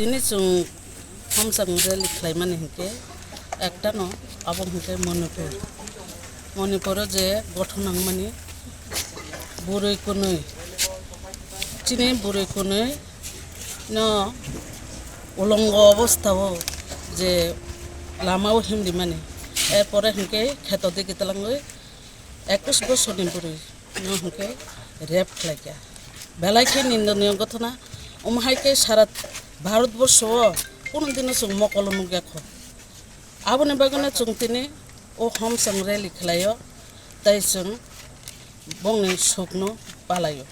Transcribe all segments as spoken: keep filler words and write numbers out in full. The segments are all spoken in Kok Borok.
Tini chwng Homsang rally khlaimani hinkhe ektano abo hinkhe Manipur. Manipuro je gothon nangmani bwrwi kwnwi, chini bwrwi kwnwi no ulongo obostha o je lama o himdi mani, erpore hinkhe kheto digi twlangwi ekus bosorni bwrwi no hinkhe rape khlaikha. Belai khe nindoniyo gothona, omo hai khe sara Bharatborsho o kunu dino chwng mokolo nukya kho. Aboni bagwino chwng tini o Homsang rally khlaio, tei chwng bongni sukno palaio.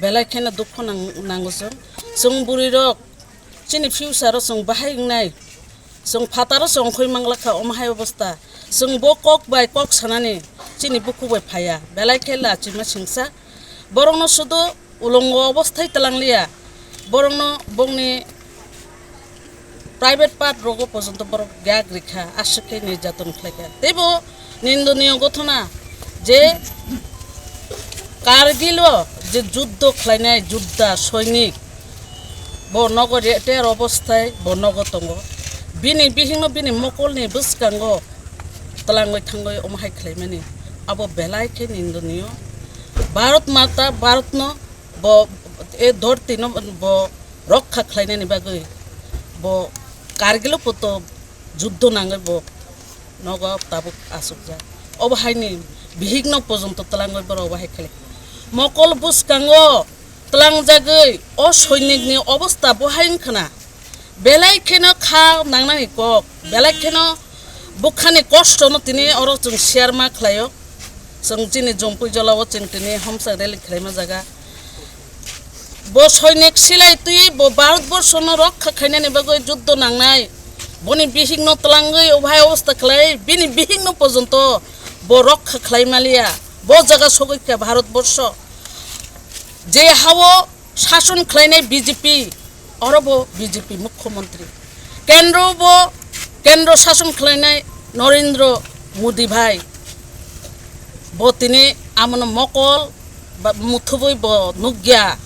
Belai kheno dukho nang-, nango chwng. Chwng bwrwirok chini future o chwng bahai wngnai, chwng phataro chwng khoi manglakha omo hai obostha. Chwng bo kok bai kok sanani chini bukhuk bai phaiya. Belai khe lachima singsa. Borokno sudo ulongo obosthai twlangliya. Borokno bongni private part rogo pojonto borok gak rikha, aswk khe nirjaton khlaikha. Teibo nindoniyo gothona je Kargilo je juddo khlainai judda soinik, bo nogo reter obosthai bo nogo tongo. Bini bihingno bini mokolni bwskango twlangwi thangwi omo hai khlaimani. Abo belai khe nindoniyo. Bharat Mata, Bharatno bo, e dhortino bo rokha khlainani bagwi bo Kargilo poto juddo nangwi bo nogo tabuk asukjak. Obo haini bihikno pojonto twlangwi borok obo hai khlai. Mokol bwskango twlangjagwi o soinikni obostha bo hai wngkhana. Belai kheno kha nangnani kok, belai kheno bukhani kostono tini oro chwng share ma khlaio. Chwng chini Jompui jolao chwng tini Homsang rally khlaima jaga. Bo soinik silai twi bo Bharatborshono rokha khainani bagwi juddo nangnai. Boni bihikno twlangwi obo hai obostha khlai, bini bihikno pojonto bo rokha khlai maliya. Bo jaga sogwi kha Bharatborsho. Je hao sason khlainai B J P, oro bo B J P mukhyamantri. Kendro bo, kendro sason khlainai Narendra Modi bhai. Bo tini amono mokol ba muthubui bo nukya.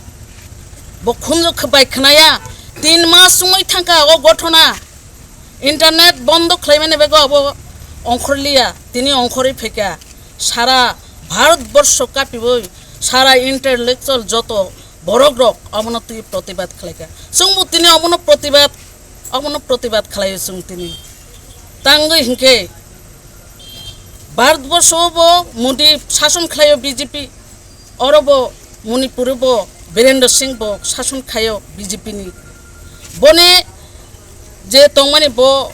Bo khunju khe bai khnaya. Tin mas wngwi thangkha o gothona. Internet bondo khlaimani bagwi abo ongkhorliya. Tini ongkhorwi phaikha. Sara Bharatborsho kapiwi, sara intellectual joto borok rok omono twi protibad khlaikha. Chwngbo tini omono protibad, omono protibad khlaio chwng tini. Tangwi hinkhe Bharatborsho bo Modi sason khlaio B J P, oro bo Manipur bo Birendra Singh bo sason khaio B J P ni. Boni je tongmani bo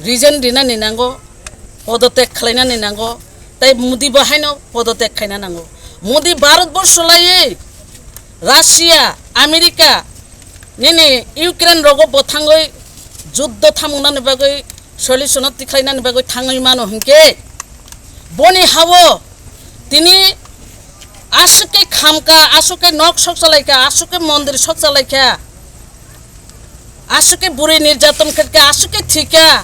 resign rinani nango, podotyag khlainani nango, tei Modi bo haino podotyag khaina nango. Modi Bharatborsho laiwi Russia, America, nini Ukraine rogo bo thangwi juddo thamungnani bagwi solution o tikhlainani bagwi thangwi mano hinkhe boni hao tini aswk khe khamkha, aswk khe nok sok chalaikha, aswk khe mondir sok chalaikha. Aswk khe bwrwi nirjaton khaikha, aswk khe thikha.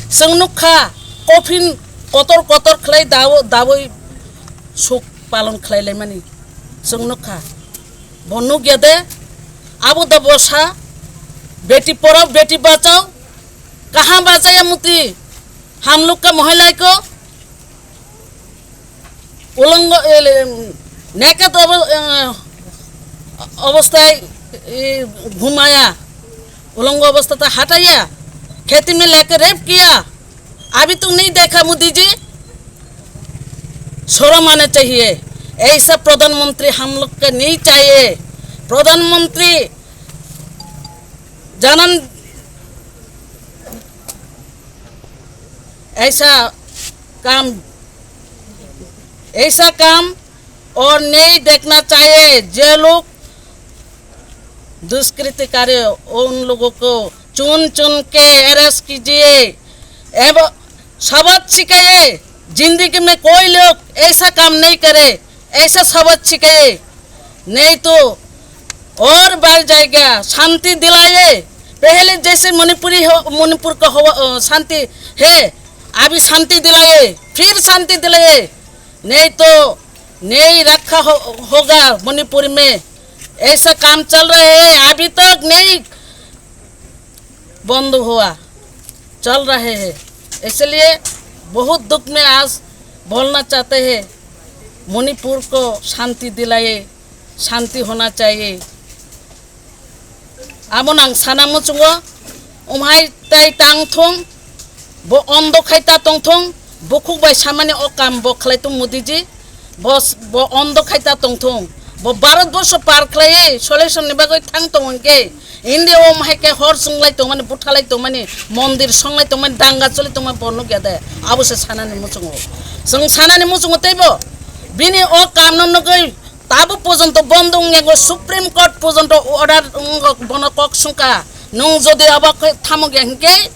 Chwng nukha, coffin kotor kotor khlai dawo, dawi suk palon khlai laimani. Chwng nukha. Bo nukya de, abo da bosa, beti porao, beti bachao, kaha bachaya muti, ham log ka mohai lai ko. Ulongo, ele, naked obo-, eh, obosthay, eh, ghumaya. Ulongo obostha ta hataya. Kheti mein leke rape kiya. Abhi tum nahi dekha, Modi ji? Shorom aana chahiye. Aisa pradhan mantri hum log ka nahi chahiye. Pradhan mantri janan ऐसा काम, ऐसा काम और नहीं देखना चाहिए। जो लोग दुष्कृति करे, उन लोगों को चुन चुन के अरेस्ट कीजिए एवं सबक सिखाइए। जिंदगी में कोई लोग ऐसा काम नहीं करे, ऐसा सबक सिखाइए, नहीं तो और बढ़ जाएगा। शांति दिलाइए, पहले जैसे मणिपुरी हो, मणिपुर का हो, अ, शांति है, अभी शांति दिलाइए, फिर शांति दिलाइए, नहीं तो नहीं रखा हो, होगा मणिपुर में। ऐसा काम चल रहे हैं, अभी तक नहीं बंद हुआ, चल रहे हैं, इसलिए बहुत दुख में आज बोलना चाहते हैं। मणिपुर को शांति दिलाए, शांति होना चाहिए। Amo nang sana muchungo, umhai tai tang thung, bo ondo khai ta tong thung, bukhuk bai samani o kam bo khlai tung Modi ji, bo, bo ondo khai ta tong thung, bo Bharat borsho par khlai solution ni bagwi thang tong hwnkhe, India o umhai khe hor chunglai tongmani, buthalai tongmani, mondir songlai tongmani, danga choli tongmani bo nukya de, abo se sanani muchungo. Chwng sanani muchungo teibo, bini o kam no nugwi Tabuk porjonto bondo wngya, Supreme Court porjonto order wngkha, bono kok sungkha. Nwng jodi abo khe thamok ya hinkhe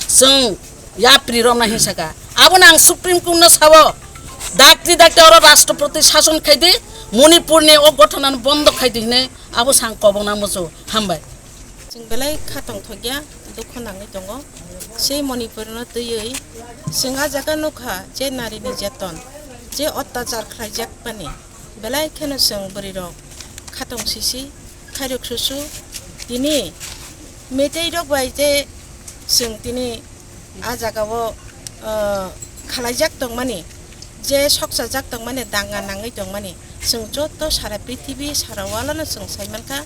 chwng yapri romna hinsakha. Abono ang Supreme Court no sao, dakti dakti oro Rashtrapati shason khaidi, Manipur ni o ghotona no bondo khaidi hinwi abo sang kobongna muchungo. Hambai. Chwng belai kha tongthokya, dukhu nangwi tongo. Sei Manipur no twiwi chwng a jaga nukha je nari ni jeton, je ottachar khlaijak pani, belai kheno chwng bwrwi rok khatong sisi, khairok susu, tini metei rok bai je chwng tini a jaga o, ah, khalaijak tongmani, je soksajak tongmani, danga nangwi tongmani, chwng joto sara prithibi, sara world no chwng sai mankha,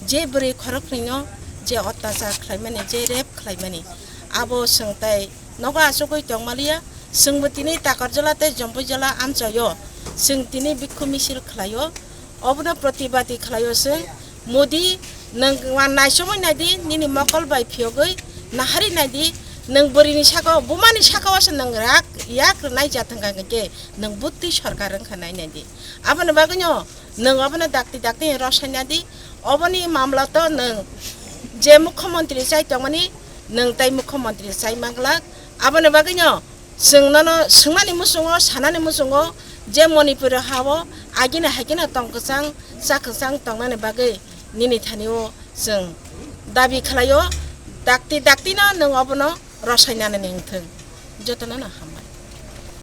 je bwrwi khoroknwi no je ottachar khlaimani, je rape khlaimani, abo chwng tai nogo achugwi tongmaliya. Chwngbo tini Takarjala tei Jompuijala amchaio chwng tini bikhu misil khlaio. Obono protibadi khlaio chwng. Modi, nwng ma naisomwi naidi, nini mokol bai phiyogwi nahari naidi, nwng bwrwini saka-o, bumani saka-o se nwng rak yak rwnai ja thangkha hwnkhe nwng bwtwi sorkar wngkha nai naidi. Aboni bagwino nwng obono dakti dakti rosai naidi, oboni mamla to nwng je mukhyamantri chai tongmani, nwng tai mukhyamantri chai manglak. Aboni bagwino chwng nono swngnani muchungo, sanani muchungo je Manipur ha-o agini haikhe no tong kwchang, cha kwchang tongnani bagwi nini thani-o chwng dabi khlaio, dakti dakti no nwng obono rosai nanani wngthwng. Jotono no ham.